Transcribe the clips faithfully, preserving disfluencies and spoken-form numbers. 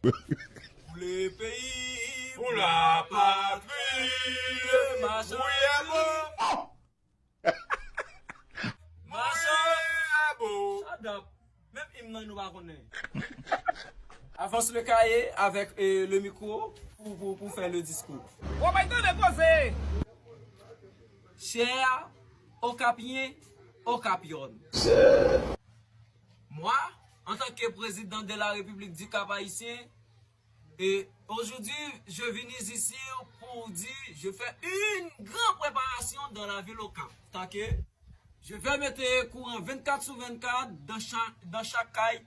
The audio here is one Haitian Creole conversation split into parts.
Pou le peyi, pou la patri, machan. Wi, e bon. Machan. Wi, e bon. Shut up. Menm im nan nou pa konnen. Avance le cahier avec euh, le micro pour, pour, pour faire le discours. Ou pa tande koze. Cher Okapyen, Okapyòn. Moi, en tant que président de la République du Cap-Haïtien, et aujourd'hui, je viens ici pour dire, je fais une grande préparation dans la ville au Cap. Tant que je vais mettre courant vingt-quatre sur vingt-quatre dans chaque, dans chaque kay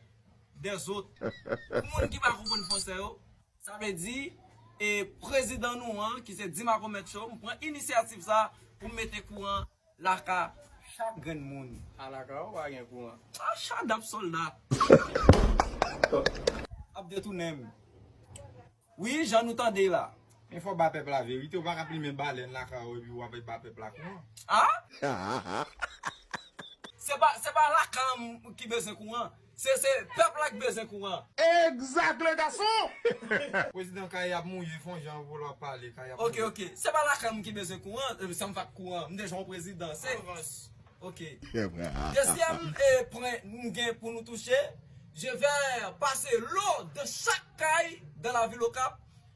des autres. Pou moun ki pa konprann fransè yo, sa vle di, e prezidan nou an, ki se Dima Comèt Show, m pran inisyativ sa pou m mete kouran lakay chak grenn moun. A lakay ou pa gen kouran? A shut up, sòlda. Ap detounen m. Wi, jan nou tande la. Men fò ba pèp la verite, ou pa ka plimen balèn lakay ou epi w ap ba pèp la kouran. A? Se pa, se pa lakay m ki bezwen kouran. Se, se pèp la ki bezwen kouran. Exact, le garçon! Prezidan, kay ap mouye, fon jan pou l ap pale, kay ap Ok, mouye. Ok. Se pa lakay m ki bezwen kouran, e, sa m fè ak kouran. M deja yon prezidan. Se Avans. Ok. Dezyèm e, pwen nou gen pou nou touche, je vais passer l'eau de chaque kay dans la ville au Cap.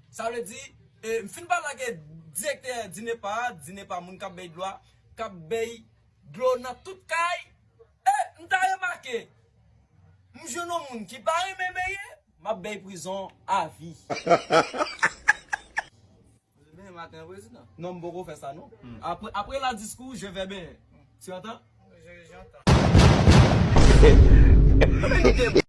Sa vle di, e, m fin pale ak direktè Dinepa, Dinepa moun k ap bay dlo a, k ap bay dlo nan tout kay. E, m ta remake, m jwenn yon moun ki pa renmen benyen, m ap bay prizon avi. Ou te benyen maten an, prezidan? Non, m poko fè sa, non. Hmm. Apre, apre la diskou, je vais benyen. Tu entends? Je, j'entends.